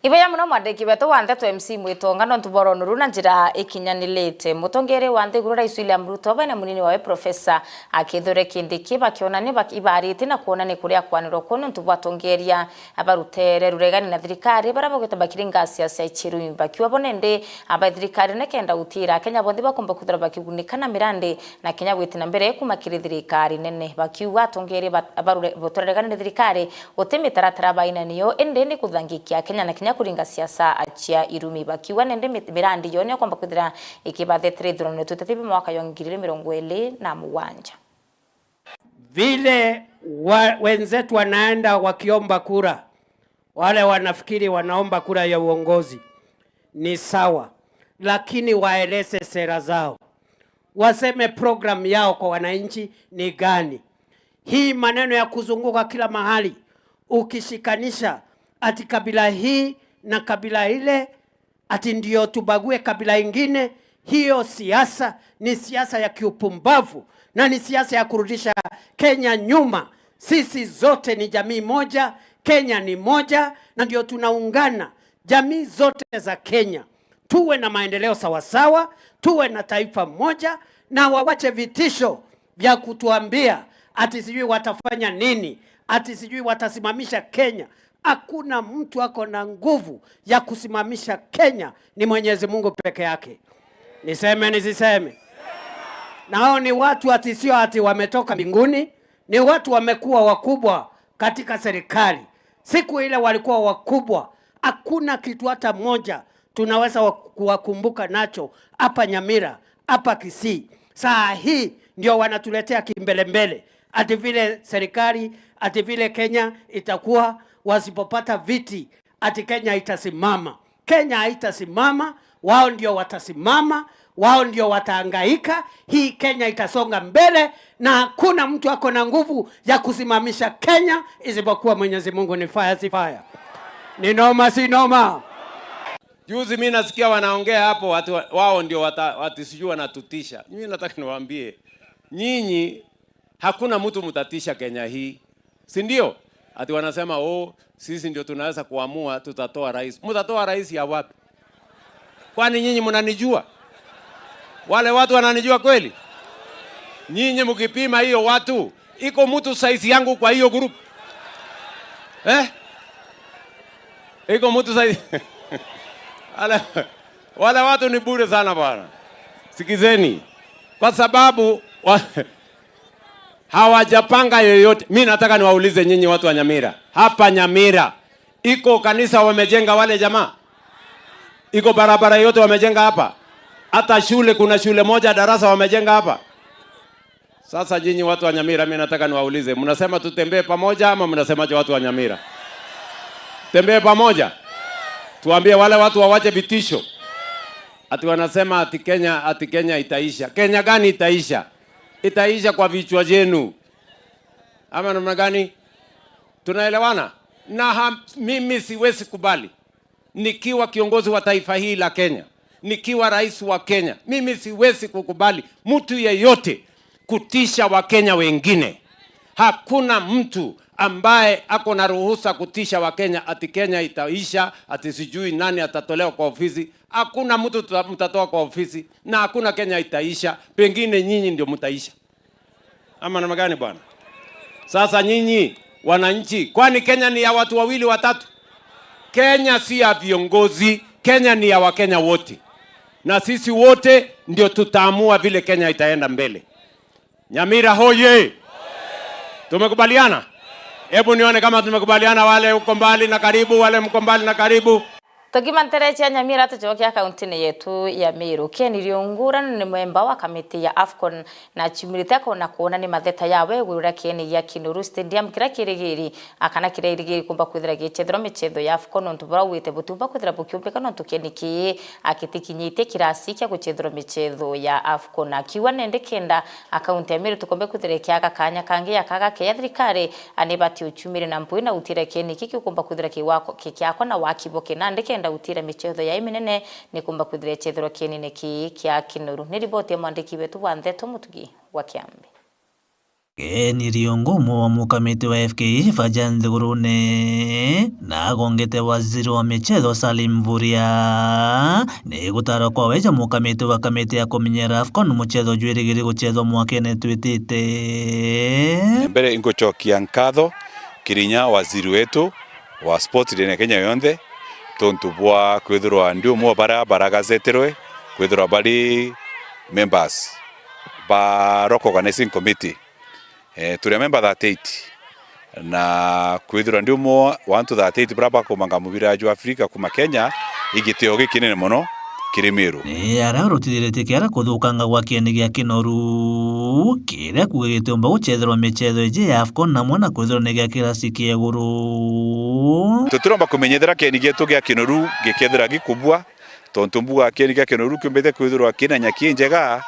Ibeya mono mwandiki wetu wa nteto M C Mwitonga nontu bwa urono ruu na njira ikinyanilite. Mutongeria wa nthiguru Rais William Ruto baina munini wawe Professor Kithure Kindiki bakionania bak-, ibarite na kwonania kuria kwanirwa kwao nontu bwa atongeria barutere ruregani na thirikari baria bagwite bakiri ngasia cia ichirumi bakiuga bo nende aba thirikari nikenda gutira Akenya bonthe bakumba kwithirwa bakigunika na mirandi na kinya gwiti na mbere kuma kiri thirikari nene. Bakiuga atongeria ba, barure-, botureregani na thirikari guti mitaratara baina niyo, indi ni kuthangikia Akenya na kinya kuringa siasa cia irumi. Bakiuga nende mi-, mirandi yo niyo kwamba kwithira ikibathetera ithurano ritutete bia mwaka ya ngiri igiri mirongo iri na mugwanja. Vile wa-, wenzetu wanaenda wakiomba kura, wale wanafikiri wanaomba kura ya uongozi, ni sawa, lakini waeleze sera zao, waseme program yao kwa wananchi ni gani. Hii maneno ya kuzunguka kila mahali ukishikanisha ati kabila hii na kabila ile, ati ndio tubague kabila ingine, hiyo siasa ni siasa ya kiupumbavu na ni siasa ya kurudisha Kenya nyuma. Sisi zote ni jamii moja, Kenya ni moja, na ndio tunaungana jamii zote za Kenya, tuwe na maendeleo sawasawa, tuwe na taifa moja, na wawache vitisho vya kutuambia ati sijui watafanya nini, ati sijui watasimamisha Kenya. Hakuna mtu ako na nguvu ya kusimamisha Kenya, ni Mwenyezi Mungu peke yake. Niseme nisiseme? Nao ni watu ati sio ati wametoka mbinguni, ni watu wamekuwa wakubwa katika serikali. Siku ile walikuwa wakubwa, hakuna kitu hata moja tunaweza wa-, kuwakumbuka nacho hapa Nyamira, hapa Kisii. Saa hii ndio wanatuletea kimbelembele, ati vile serikali, ati vile Kenya itakuwa, wasipopata viti, ati Kenya itasimama. Kenya haitasimama, wao ndio watasimama, wao ndio watahangaika. Hii Kenya itasonga mbele, na hakuna mtu ako na nguvu ya kusimamisha Kenya isipokuwa Mwenyezi Mungu. Ni fire, si fire? Ni noma, si noma? Juzi mi nasikia wanaongea hapo, watu wa-, wao ndio wata-, watu sijui wanatutisha. Mimi nataka niwaambie, nyinyi, hakuna mtu mtatisha Kenya hii. Si ndio? Ati wanasema, "Oh, sisi ndio tunaweza kuamua, tutatoa rais." Mtatoa rais ya wapi? Kwani nyinyi mnanijua? Wale watu wananijua kweli? Nyinyi mkipima hiyo watu, Iko mtu size yangu kwa hiyo group? Eh? Iko mtu size? Wale, wale watu ni bure sana bwana. Sikizeni. Kwa sababu wa, hawajapanga yoyote. Mi nataka niwaulize nyinyi watu wa Nyamira. Hapa Nyamira, iko kanisa wamejenga wale jamaa? Iko barabara yote wamejenga hapa? Hata shule, kuna shule moja darasa wamejenga hapa? Sasa nyinyi watu wa Nyamira, mi nataka niwaulize, mnasema tutembee pamoja ama mnasemaje watu wa Nyamira? Tembee pamoja. Tuambie wale watu wawache vitisho. Ati wanasema ati Kenya, ati Kenya itaisha. Kenya gani itaisha? Itaisha kwa vichwa jenu. Ama namna gani? Tunaelewana? Na ha, mimi siwezi kubali nikiwa kiongozi wa taifa hii la Kenya, nikiwa rais wa Kenya, mimi siwezi kukubali mtu yeyote kutisha Wakenya wengine. Hakuna mtu ambaye ako na ruhusa kutisha Wakenya ati Kenya itaisha, ati sijui nani atatolewa kwa ofisi. Hakuna mtu tuta-, mtatoa kwa ofisi, na hakuna Kenya itaisha. Pengine nyinyi ndio mtaisha. Ama namna gani bwana? Sasa nyinyi wananchi, kwani Kenya ni ya watu wawili watatu? Kenya si ya viongozi, Kenya ni ya Wakenya wote. Na sisi wote ndio tutaamua vile Kenya itaenda mbele. Nyamira hoye! Tumekubaliana? Hebu nione kama tumekubaliana, wale uko mbali na karibu, wale mko mbali na karibu. Tukiuma nteere cia Nyamira, tucokia kauntine yetu ya Meru. Ken Riungura ni mwemba wa kamiti ya AFCON na aciumire akona kwona ni matheta yawe iguru ria kieni gia Kinoru Stadium kiria kirigiri, a, kana kiria irigiri kumba kwithira gicethirwa micetho ya AFCON, nontu buria augite butiumba kwithira bukiumbika nontu kieni kii, a, gitikinyitie kirasi kia gucethirwa micetho ya AFCON. Akiuga nende kenda a kaunti ya Meru tukombe kwithira ikiaga kanya kangi ya kaga keya thirikari, a, nibati uciumire na mpwi na utira kieni kiki ukumba kwithira kiwako kikiakwa na waki boke nandi kenda utira micetho ya iminene nikumba kwithira icethirwa kienine kii kia Kinoru. Ni riboti ya mwandiki wetu wa ndeto Mutugi wa Kiambi. Ken Riungu, umwe wa mukamiti wa F K I F A ja nthigurune, na agongete waziri wa michetho Salim Mvurya, ni gutara kwawe ja mukamiti wa kamiti ya kumenyera AFCON muchetho jwirigiri guchethwa mwakene twitite. Mbere ingucokia nkatho kiri inya waziri wetu wa sports ndene ya Kenya yonthe, tontu bwa kwithirwa ndi umwe wa baria baragazeterwe kwithirwa bari members ba local organizing committee. Eh, turi a member thirty-eight, na kwithirwa ndi umwe wa antu thirty-eight baria bakumanga mubira jwa Afrika kuma Kenya, i gitio gikinene mono kiri Meru. Ni aria urutithiritie kiara kuthukanga gwa kieni gia Kinoru, kiria kuuga gitiumba gucetherwa michetho iji ya AFCON namwe na kwithirwa ni gia kirasi kia iguru. Tutiromba kumenyethera kieni gietu gia Kinoru gikethira gikubua, tontu mbuga kieni gia Kinoru kiumbite kwithirwa kina nyaki injega,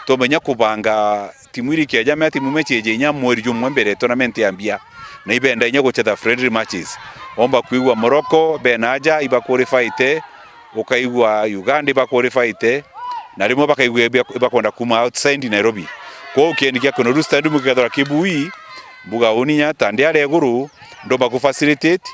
tumenya kubanga timu iri ikieja mea timu imwe cieje inya mweri jumwe mbere tournament yambia, na ibenda inya guchetha friendly matches. Omba kwigua Morocco bena aja ibaqualifyte, ukaigua Uganda ibaqualifyte, na rimwe bakaigua iba-, ibakwenda kuma outside Nairobi. Kwou kieni gia Kinoru Stadium gikethirwa kibui, mbuga uni inya ta ndi aria iguru, ndomba ku facilitate,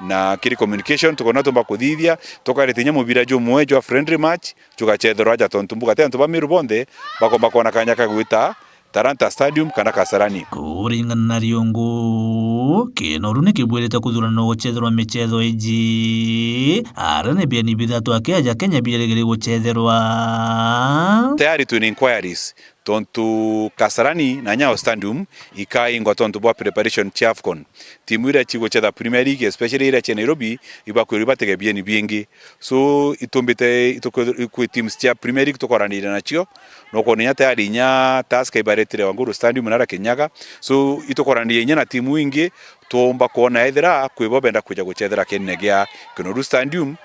na kiri communication tukona tumba kuthithia, tukarite inya mubira jumwe jwa friendly match, jugachetherwa aja, tontu mbuga ti antu ba Meru bonthe bakomba kwona kanya ka gwita Talanta Stadium kana Kasarani. Kuringana na Riungu, Kinoru ni kibwirite kuthuranwa guchetherwa michetho iji, aria ni bieni bithatu aki aja Kenya bierigiri guchetherwa. Tayari twina inquiries, tontu Kasarani na Nyayo Stadium ikaingwa tontu bwa preparation cia AFCON. Timu iria ciguchetha Premier League, especially iria cia Nairobi, ibakwirwa ibatege bieni bingi. So, itumbite, itukwithirwa, kwi teams cia Premier League tukoraniire nacio. Nukwona inya tayari inya Tusker ibaretire Wanguru Stadium na aria Kinyaga. So, itukoraniire inya na timu ingi, tuumba kwona ethira kwi bo benda kwija gucethera kienine gia Kinoru Stadium.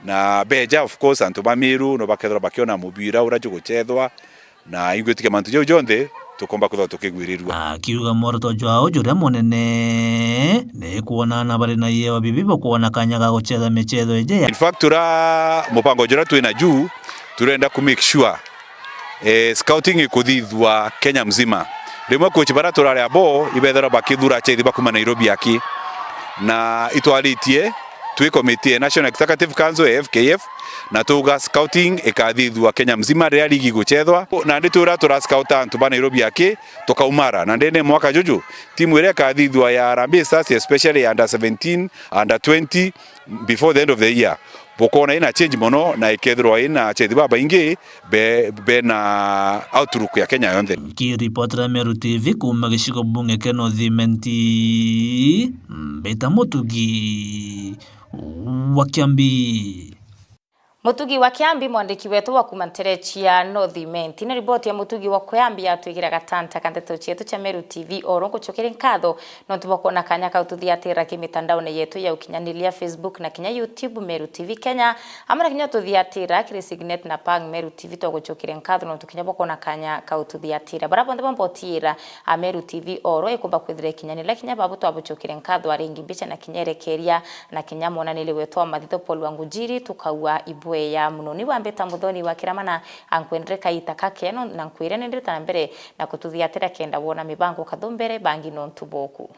Na beja, of course, antu ba Meru no bakethirwa bakiona mubira uria jugucethwa. Na ingwitikia mantu jau jonthe tukomba kwithirwa tukigwirirua. Akiuga mworoto jwao juria munene ni kwonana bari na iewa bibi bakwona kanya ga gucetha michetho iji ya. In fact, tura mupango juria twina ju, turenda ku make sure, eh, scouting ikuthithua Kenya mzima. Rimwe coach baria turari abo ibethirwa bakithura achethi bakuma Nairobi aki, na itwaritie twi committee ya National Executive Council ya F K F, na tuga scouting ikathithua Kenya mzima riria ligi iguchethwa. Nandi twira tura scout antu ba Nairobi aki, tukaumara. Na ndene mwaka juju, timu iria ikathithua ya Harambee Stars, especially under seventeen, under twenty, before the end of the year, bukona ina change mono na ikethirwa ina achethi babaingi be, bena outlook ya Kenya yonthe. Nkiripotera Meru T V kuuma gicigo bunge kia North Imenti, Mbita Mutugi wa Kiambi. Mutugi wa Kiambi, mwandiki wetu wa kuuma nterechi ya North Imenti. Ni riboti ya Mutugi wa Kiambi yatwigira gatanta ka ndeto cietu cia Meru T V. Oro ngucokeria nkatho nontu bwa kwona kanya ka ututhiatira ki mitandaone yetu ya ukinyaniria, Facebook na kinya YouTube, Meru T V Kenya, amwe na kinya ututhiatira kiri Signet na Pang Meru T V. Twagucokeria nkatho nontu kinya bwa kwona kanya ka ututhiatira. Bara bonthe bomba utiira a Meru T V oro ikumba kwithira ikinyaniria, kinya babu twabucokeria nkatho aringi mbica na kinya erekeria na kinya mwonaniri wetu wa mathitho Paul Wangujiri, tukaua ibweya mono. Ni wa Mbita Muthoni wa Kiramana, ankwendere kaita kakeno na nkwire nendereta na mbere na kututhiatira kenda wona mibango kathumbere bangi nontu boku.